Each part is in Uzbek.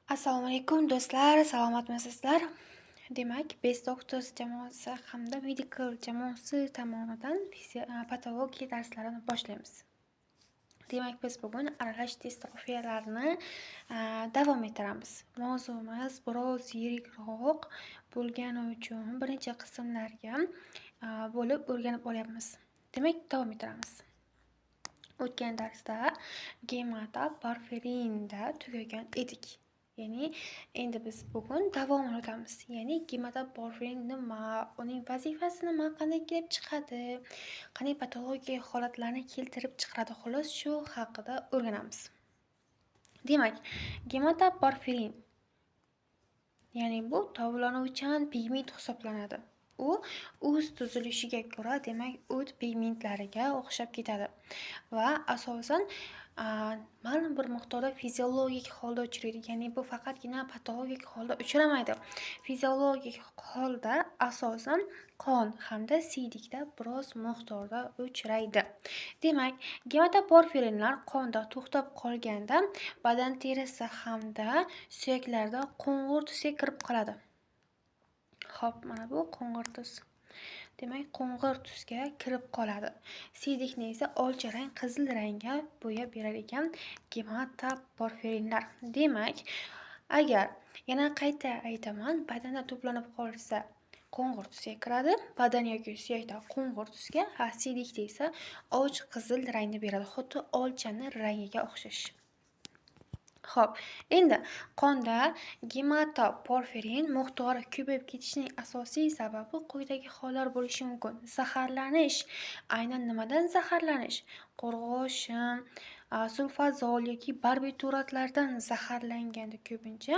Assalomu alaykum, do'stlar, salomatmisizlar? Demak, Best Doctors jamoasi hamda Medical jamoasi tomonidan patologiya darslarini boshlaymiz. Demak, biz bugun aralash distrofiyalarni davom ettiramiz. Mavzumiz biroz yirikroq bo'lgani uchun bir necha qismlarga bo'lib o'rganib olyapmiz. Demak, davom ettiramiz. O'tgan darsda gematoporfirinda tugagan edik. Ya'ni endi biz bugun davomini o'tamiz. Ya'ni gematoporfirin nima, uning vazifasi nima, qanday kelib chiqadi, qanday patologik holatlarni keltirib chiqaradi, xullas shu haqida o'rganamiz. Demak, gematoporfirin, ya'ni bu tovlanuvchan pigment hisoblanadi. U o'z tuzilishiga ko'ra, demak, o't pigmentlariga o'xshab ketadi va asosan ma'lum bir miqdorda fiziologik holda uchraydi. Ya'ni bu faqatgina patologik holda uchramaydi. Fiziologik holda asosan qon hamda siydikda biroz miqdorda uchraydi. Demak, gematoporfirinlar qonda to'xtab qolganda badan terisi hamda suyaklarda qo'ng'ir tusga kirib qoladi. Xo'p, mana bu qo'ng'ir tus. Demak, qo'ng'ir tusga kirib qoladi. Siydikni esa olcha rang, qizil rangga bo'yab berar ekan gematoporfirinlar. Demak, agar yana qayta aytaman, badanda to'planib qolsa qo'ng'ir tusga kiradi, badan yoki suyakda qo'ng'ir tusga, siydikda esa och qizil rangni beradi, xuddi olchani rangiga o'xshash. Xo'p, endi qonda gematoporfirin miqdori ko'payib ketishining asosiy sababi quyidagi hollar bo'lishi mumkin. Zaharlanish. Aynan nimadan zaharlanish? Qo'rg'oshin, sulfazol yoki barbituratlardan zaharlanganda ko'pincha,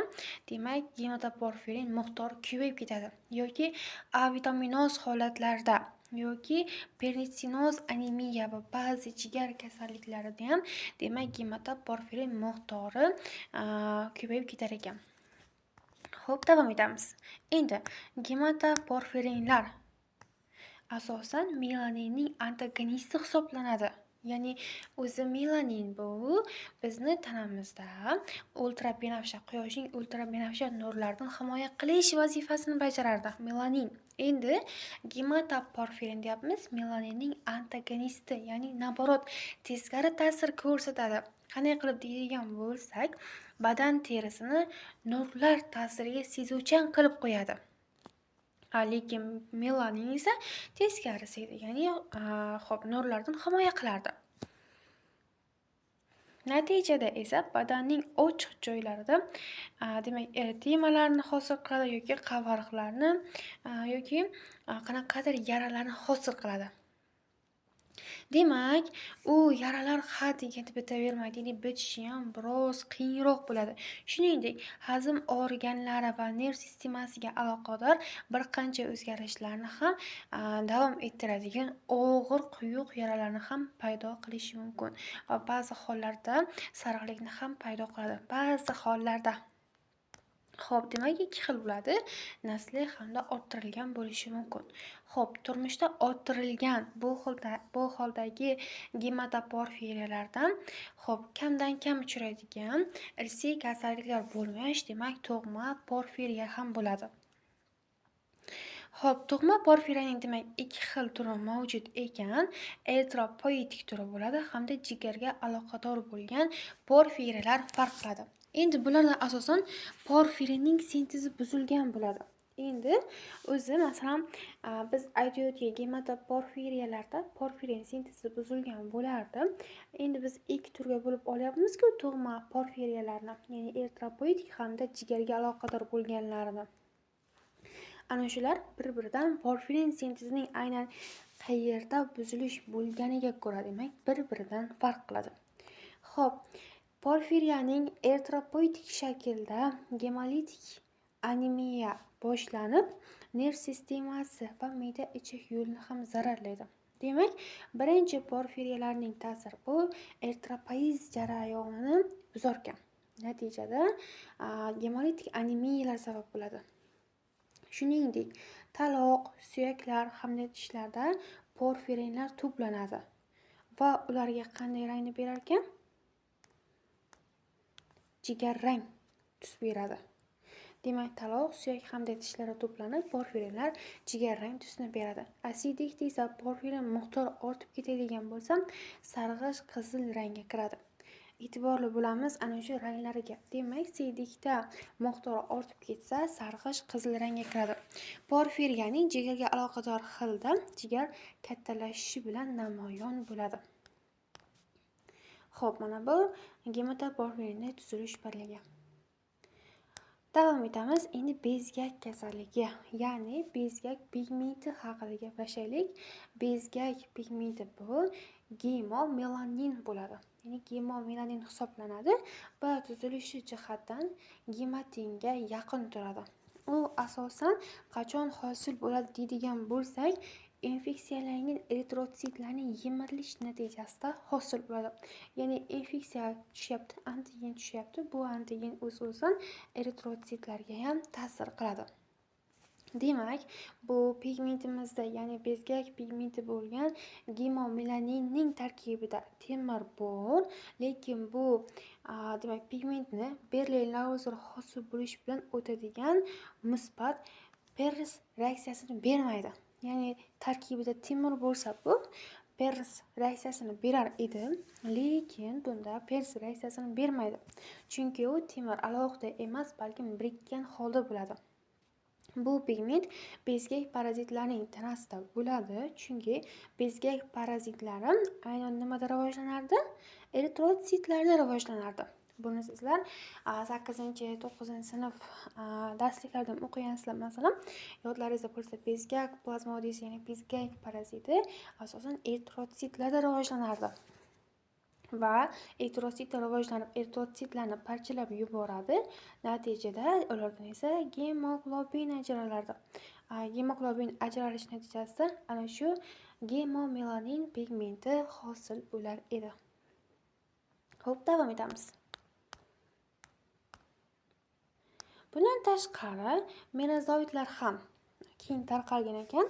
demak, gematoporfirin miqdori ko'payib ketadi. Yoki avitaminoz holatlarda yoki pernitsinoz anemiya va ba'zi jigar kasalliklarida ham, demak, gematoporfirin miqdori ko'payib ketar ekan. Xo'p, davom etamiz. Endi gematoporfirinlar asosan melaninning antagonisti hisoblanadi. Ya'ni o'zi melanin bu bizni tanamizda ultrabinafsha, quyoshning ultrabinafsha nurlaridan himoya qilish vazifasini bajarardi melanin. Endi gematoporfirin deyapmiz, melaninning antagonisti, ya'ni наоборот, teskari ta'sir ko'rsatadi. Qanday qilib deydigan bo'lsak, badan terisini nurlar ta'siriga sezuvchan qilib qo'yadi. Lekin melanin esa teskarisi edi, ya'ni xo'p, nurlardan himoya qilardi. Natijada esa badanning ochiq joylarida, demak, eritemalarni hosil qiladi yoki qavariqlarni yoki qanaqadir yaralarni hosil qiladi. Demak, u yaralar ha deganda bitavermaydi, ya'ni bitishi ham biroz qiyinroq bo'ladi. Shuningdek, hazm organlari va nerv sistemasiga aloqador bir qancha o'zgarishlarni ham davom ettiradigan og'ir quyuq yaralarni ham paydo qilishi mumkin va ba'zi hollarda sariqlikni ham paydo qiladi. Ba'zi hollarda. Xo'p, demak, ikki xil bo'ladi. Nasliy hamda orttirilgan bo'lishi mumkin. Xo'p, turmushda orttirilgan bu holdagi gematoporfiriyalardan, xo'p, kamdan kam uchraydigan irsiy kasalliklar bo'lmish, demak, tug'ma porfiriya ham bo'ladi. Xo'p, tug'ma porfiriyaning, demak, ikki xil turi mavjud ekan. Eritropoyetik turi bo'ladi hamda jigarga aloqador bo'lgan porfiriyalar farq qiladi. Endi bularda asosan porfirinning sintezi buzilgan bo'ladi. Endi o'zi, masalan, biz aytayotgan gematoporfiriyalarda porfirin sintezi buzilgan bo'lardi. Endi biz ikki turga bo'lib olyapmiz-ku tug'ma porfiriyalarni, ya'ni eritropoyetik hamda jigarga aloqador bo'lganlarini. Ana shular bir-biridan porfirin sintezining aynan qayerda buzilish bo'lganiga ko'ra, demak, bir-biridan farq qiladi. Xo'p, porfiriyaning eritropoyetik shaklda gemolitik anemiya boshlanib, nerv sistemasi va me'da-ichak yo'lini ham zararlaydi. Demak, birinchi porfiriyalarning ta'siri bu eritropoyez jarayonini buzarkan. Natijada gemolitik anemiyalar sabab bo'ladi. Shuningdek, taloq, suyaklar hamda tishlarda porfirinlar to'planadi va ularga qanday rangni berar ekan? Jigarrang. tus beradi. Demak, taloq, suyak hamda tishlarda to'planib, porfirinlar jigarrang tusni beradi. Siydekda esa porfirin miqdori ortib ketadigan bo'lsa, sarg'ish qizil rangga kiradi. E'tiborli bo'lamiz ana shu ranglariga. Demak, siydekda miqdori ortib ketsa, sarg'ish qizil rangga kiradi. Porfiriyaning jigarga aloqador xilda jigar kattalashishi bilan namoyon bo'ladi. Xo'p, mana bu gematoporfirinning tuzilish birligi. Davom etamiz. Endi bezgak kasalligi, ya'ni bezgak pigmenti haqida gaplashaylik. Bezgak pigmenti bu gemomelanin bo'ladi. Ya'ni gemomelanin hisoblanadi va tuzilishi jihatdan gematinga yaqin turadi. U asosan qachon hosil bo'ladi deydigan bo'lsak, infeksiyalangan eritrotsitlarning yemirilishi natijasida hosil bo'ladi. Ya'ni infeksiya tushyapti, antigen tushyapti. Bu antigen o'z-o'zidan eritrotsitlarga ham ta'sir qiladi. Demak, bu pigmentimizda, ya'ni bezgak pigmenti bo'lgan gemomelaninning tarkibida temir bor, lekin bu demak pigmentni Berlin-Lauzer hosil bo'lishi bilan o'tadigan musbat Perls reaksiyasini bermaydi. Ya'ni tarkibida temir bo'lsa, bu Perls reaksiyasini berar edi, lekin bunda Perls reaksiyasini bermaydi. Chunki u temir alohida emas, balkim birikkan holda bo'ladi. Bu pigment bezgak parazitlarining tanasida bo'ladi, chunki bezgak parazitlari aynan nimada rivojlanardi? Eritrotsitlarda rivojlanardi. Buni sizlar 8-9-sinf darsliklardan o'qigansizlar. Masalan, yodlaringizda bo'lsa, bezgak plazmodiysi, ya'ni bezgak paraziti asosan eritrotsitlarda rivojlanardi. Va eritrotsit rivojlanib, eritrotsitlarni parchalab yuboradi. Natijada ulardan esa gemoglobin ajralardi. Gemoglobin ajralishi natijasida ana shu gemomelanin pigmenti hosil bo'lar edi. Xo'p, davom etamiz. Bundan tashqari merazoidlar ham keng tarqalgan ekan.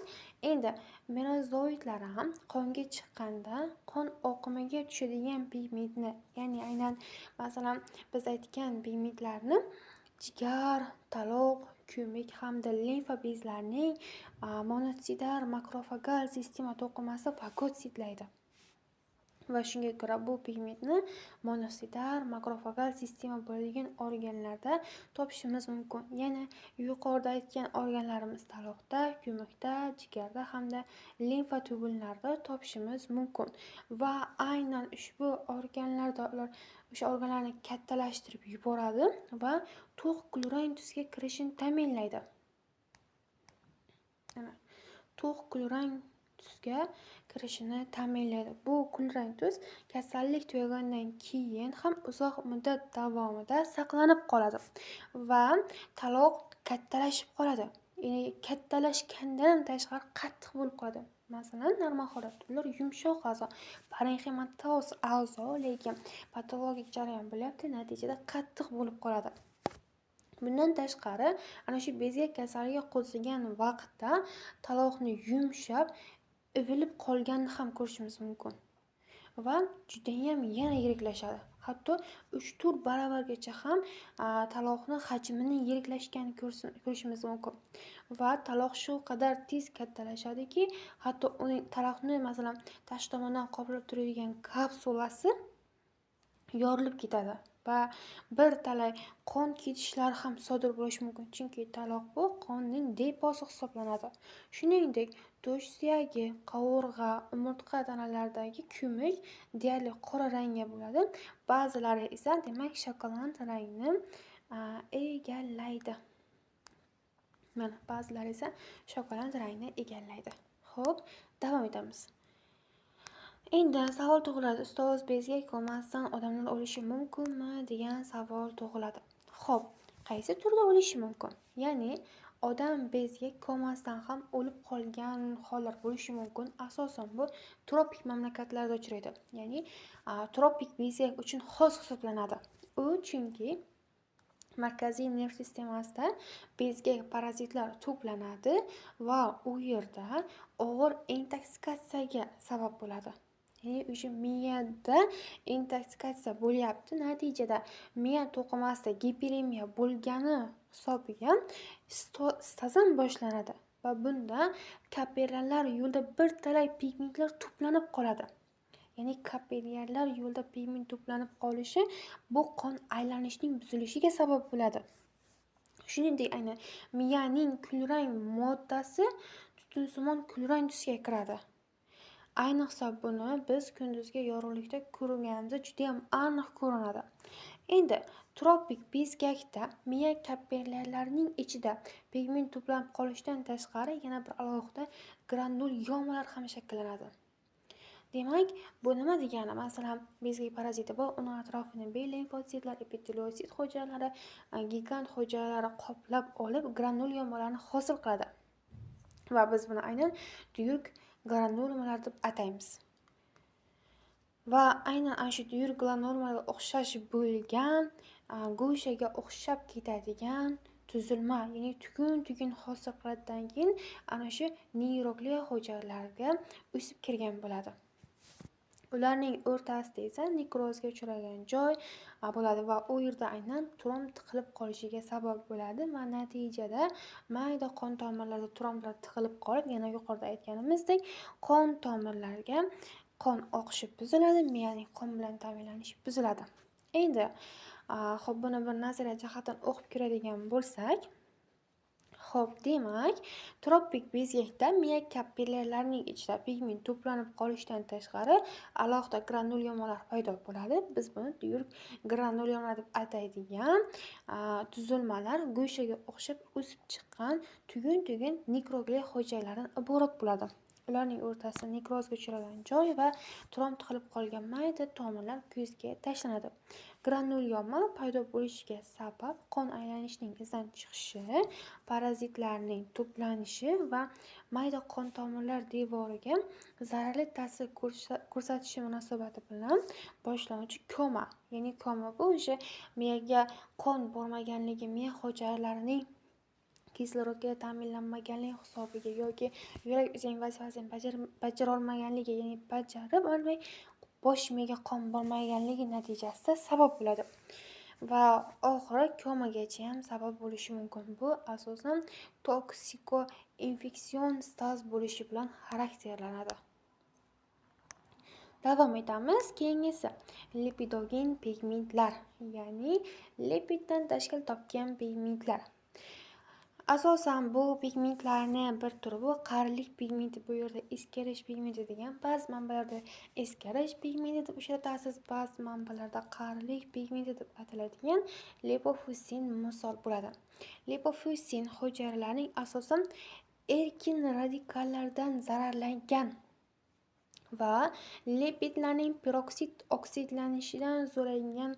Endi merazoidlar ham qonga chiqqanda qon oqimiga tushadigan pigmentni, ya'ni aynan masalan biz aytgan pigmentlarni jigar, taloq, ko'mik hamda limfa bezlarining monotsitar makrofagal sistema to'qimasi fagotsitlaydi. Va shunga ko'ra bu pigmentni monotsitar makrofagal sistema bo'ladigan organlarda topishimiz mumkin. Yana yuqorida aytgan organlarimiz taloqda, ko'mikda, jigarda hamda limfa tugunlarida topishimiz mumkin. Va aynan ushbu organlarda ular o'sha organlarni kattalashtirib yuboradi va to'q kulrang tusga kirishini ta'minlaydi. Mana to'q kulrang tusga kirishini ta'minlaydi. Bu kulrang tus kasallik tugagandan keyin ham uzoq muddat davomida saqlanib qoladi va taloq kattalashib qoladi. Ya'ni kattalashgandan tashqari qattiq bo'lib qoladi. Masalan, normal holatda ular yumshoq a'zo, parenximatoz a'zo, lekin patologik jarayon bo'lyapti, natijada qattiq bo'lib qoladi. Bundan tashqari, ana shu bezgak kasalligi qo'zg'agan vaqtda taloqni yumshab, ivilib qolganini ham ko'rishimiz mumkin va judayam yana yiriklashadi. Hatto 3-4 baravargacha ham taloqni hajmini yiriklashganini ko'rishimiz mumkin. Va taloq shu qadar tez kattalashadiki, hatto uning taloqni masalan tashqi tomondan qoplab turadigan kapsulasi yorilib ketadi va bir talay qon ketishlari ham sodir bo'lishi mumkin. Chunki taloq bu qonning deposi hisoblanadi. Shuningdek, to'sh suyagi, qovurg'a, umurtqa tanalaridagi ko'mik deyarli qora rangga bo'ladi. Ba'zilari esa demak shokolad rangni egallaydi. Mana ba'zilari esa shokolad rangni egallaydi. Xo'p, davom etamiz. Endi savol tug'iladi. Ustoz, bezgak komasidan odamlar o'lishi mumkinmi degan savol tug'iladi. Xo'p, qaysi turda o'lishi mumkin? Ya'ni odam bezgak komasidan ham o'lib qolgan hollar bo'lishi mumkin. Asosan bu tropik mamlakatlarda uchraydi. Ya'ni tropik bezgak uchun xos hisoblanadi. U chunki markaziy nerv sistemasida bezgak parazitlar to'planadi va u yerda og'ir intoksikatsiyaga sabab bo'ladi. Ya'ni o'sha miyada intoksikatsiya bo'lyapti. Natijada miya to'qimasida giperemiya bo'lgani hisobiga stazm boshlanadi va bunda kapillyarlar yo'lida bir talay pigmentlar to'planib qoladi. Ya'ni kapillyarlar yo'lida pigment to'planib qolishi bu qon aylanishining buzilishiga sabab bo'ladi. Shuningdek, aynan miyaning kulrang moddasi tutunsimon kulrang tusga kiradi. Ayniqsa buni biz kunduzgi yorug'likda ko'rganimizda judayam aniq ko'rinadi. Endi tropik bezgakda miya kapillyarlarining ichida pigment to'planib qolishidan tashqari yana bir alohida granulyomalar ham shakllanadi. Demak, bu nima degani? Masalan, bezgak paraziti bor, uni atrofini B limfotsitlar, epiteliosit hujayralari, gigant hujayralari qoplab olib, granulyomalarni hosil qiladi. Va biz buni aynan tuyuk granulomalar deb ataymiz. Va aynan ana shu tuyuk granulomalarga o'xshash bo'lgan, go'shaga o'xshab ketadigan tuzilma, ya'ni tugun-tugun hosil qiladidan keyin ana shu neyrogliya hujayralariga o'sib kirgan bo'ladi. Ularning o'rtasida esa nekrozga uchragan joy bo'ladi va u yerda aynan tromb tiqilib qolishiga sabab bo'ladi va natijada mayda qon tomirlarida tromblar tiqilib qolib, yana yuqorida aytganimizdek, qon tomirlariga qon oqishi buziladi, miyaning qon bilan ta'minlanishi buziladi. Endi xo'p, buni bir nazariya jihatdan o'qib ko'radigan bo'lsak, xo'p, demak, tropik bezgakda miya kapillyarlarining ichida pigment to'planib qolishidan tashqari alohida granulyomalar paydo bo'ladi. Biz buni tuyuq granulyomalar deb ataydigan tuzilmalar go'shaga o'xshab o'sib chiqqan tugun-tugun nekrogliya hujayralaridan iborat bo'ladi. Ularning o'rtasida nekrozga uchragan joy va tromb tiqilib qolgan mayda tomirlar ko'zga tashlanadi. Granulyoma paydo bo'lishiga sabab qon aylanishining izdan chiqishi, parazitlarning to'planishi va mayda qon tomirlar devoriga zararli ta'sir ko'rsatishi munosabati bilan boshlanuvchi koma. Ya'ni koma bu o'sha miyaga qon bormaganligi, miya hujayralarining kislorodga ta'minlanmaganligi hisobiga yoki yurak o'zining vazifasini bajarolmaganligi, ya'ni bajarib olmay bosh miyaga qon bormaganligi natijasida sabab bo'ladi. Va oxiri komagacha ham sabab bo'lishi mumkin. Bu asosan toksiko-infeksion staz bo'lishi bilan xarakterlanadi. Davom etamiz. Keyingisi lipidogen pigmentlar, ya'ni lipiddan tashkil topgan pigmentlar. Asosan bu pigmentlarni bir turi bu qarilik pigmenti, bu yerda eskirish pigmenti degan, ba'zi manbalarda eskirish pigmenti deb uchratasiz, ba'zi manbalarda qarilik pigmenti deb ataladigan lipofusin misol bo'ladi. Lipofusin hujayralarining asosan erkin radikallardan zararlangan va lipidlarning peroksid oksidlanishidan zo'raygan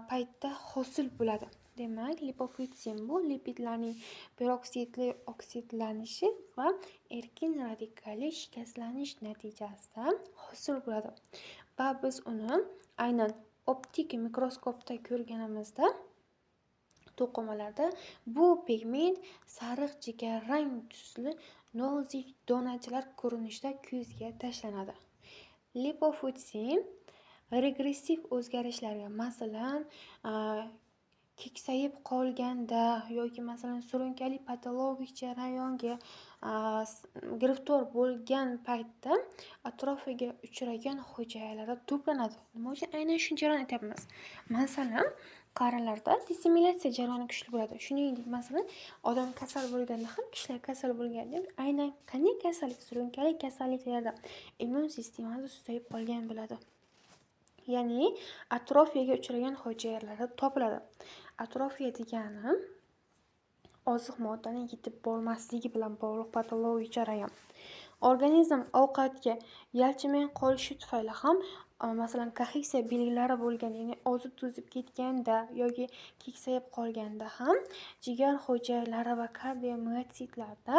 paytda hosil bo'ladi. Demak, lipofutsin bu lipidlarning peroksidli oksidlanishi va erkin radikalli shikastlanish natijasida hosil bo'ladi. Va biz uni aynan optik mikroskopda ko'rganimizda to'qimalarda bu pigment sariq jigarrang tusli nozik donachalar ko'rinishida ko'zga tashlanadi. Lipofutsin regressiv o'zgarishlarga, masalan, keksayib qolganda yoki masalan surunkali patologik jarayonga giriftor bo'lgan paytda atrofiga uchragan hujayralarda to'planadi. Nima uchun aynan shu jarayonni aytyapmiz? Masalan, qarilarda dissimilyatsiya jarayoni kuchli bo'ladi. Shuningdek, masalan, odam kasal bo'lganda ham, kishilar kasal bo'lganda ham aynan qanday kasallik, surunkali kasalliklarda immun sistemasi susayib qolgan bo'ladi. Ya'ni atrofiyaga uchragan hujayralarda topiladi. Atrofiya degani oziq moddaning yetib bormasligi bilan bog'liq patologik jarayon. Organizm ovqatga yalchimay qolishi tufayli ham, masalan, kaxiksiya belgilari bo'lgan, ya'ni ozib to'zib ketganda yoki keksayib qolganda ham jigar hujayralari va kardiomiositlarda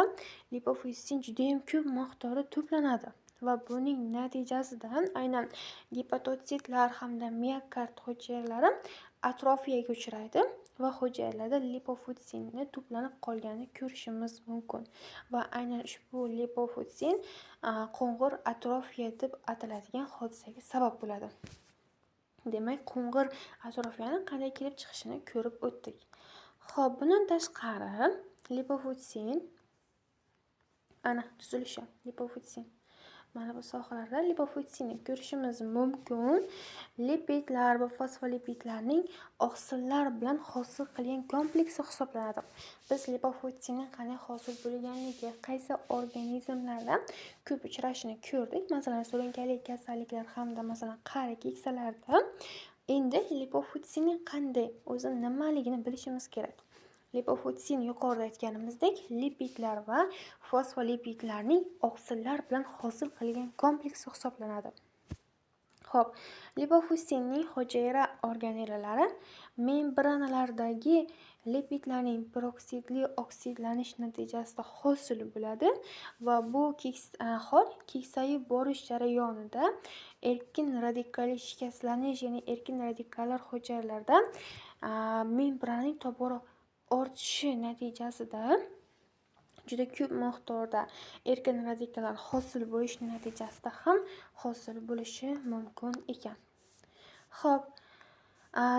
lipofussin judayam ko'p miqdorda to'planadi. Va buning natijasida aynan gepatotsitlar hamda miokard hujayralari atrofiyaga uchraydi va hujayralarda lipofutsinni to'planib qolganini ko'rishimiz mumkin. Va aynan ushbu lipofutsin qo'ng'ir atrofiya deb ataladigan hodisaga sabab bo'ladi. Demak, qo'ng'ir atrofiyani qanday kelib chiqishini ko'rib o'tdik. Xo'p, bundan tashqari lipofutsin ana tuzilishi lipofutsin. Mana bu sohalarda lipofutsinni ko'rishimiz mumkin. Lipidlar va fosfolipidlarning oqsillar bilan hosil qilgan kompleksi hisoblanadi. Biz lipofutsinning qanday hosil bo'lganligi, qaysi organizmlarda ko'p uchrashini ko'rdik. Masalan, surunkali kasalliklar hamda masalan qari keksalarda. Endi lipofutsinning qanday, o'zi nimaligini bilishimiz kerak. Lipofutsin yuqorida aytganimizdek lipidlar va fosfolipidlarning oqsillar bilan hosil qilgan kompleksi hisoblanadi. Xo'p, lipofutsinning hujayra organellalari membranalardagi lipidlarning peroksidli oksidlanish natijasida hosil bo'ladi va bu hol keksayib borish jarayonida erkin radikalli shikastlanish, ya'ni erkin radikallar hujayralarda membrananing tobora ortishi natijasida juda ko'p miqdorda erkin radikallar hosil bo'lishi natijasida ham hosil bo'lishi mumkin ekan. Xo'p,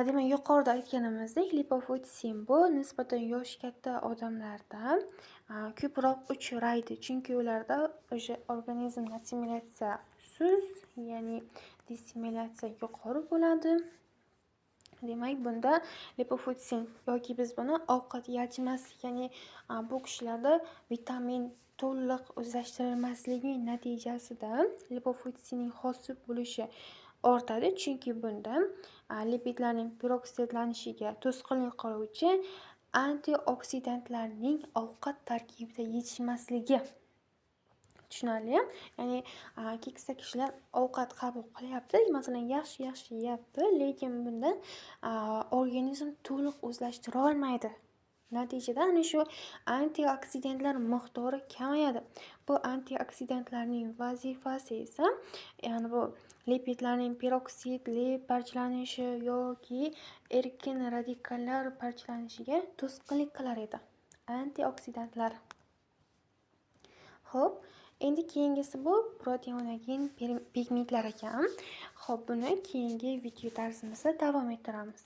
demak, yuqorida aytganimizdek, lipofutsin bu nisbatan yoshi katta odamlarda ko'proq uchraydi, chunki ularda o'sha organizm assimilyatsiya sust, ya'ni dissimilyatsiya yuqori bo'ladi. Demak, bunda lipofutsin yoki biz buni ovqat yalchimaslik, ya'ni bu kishilarda vitamin to'liq o'zlashtirilmasligi natijasida lipofutsinning hosil bo'lishi ortadi, chunki bunda lipidlarning peroksidlanishiga to'sqinlik qiluvchi antioksidantlarning ovqat tarkibida yetishmasligi. Tushunarli, ya'ni keksa kishilar ovqat qabul qilyapti, masalan, yaxshi-yaxshi yeyapti, lekin bunda organizm to'liq o'zlashtira olmaydi. Natijada ana shu antioksidantlar miqdori kamayadi. Bu antioksidantlarning vazifasi esa, ya'ni bu lipidlarning peroksidli parchalanishi yoki erkin radikallar parchalanishiga to'sqinlik qilar edi. Antioksidantlar. Xo'p, endi keyingisi bu proteinogen pigmentlar ekan. Xo'p, buni keyingi video darsimizda davom ettiramiz.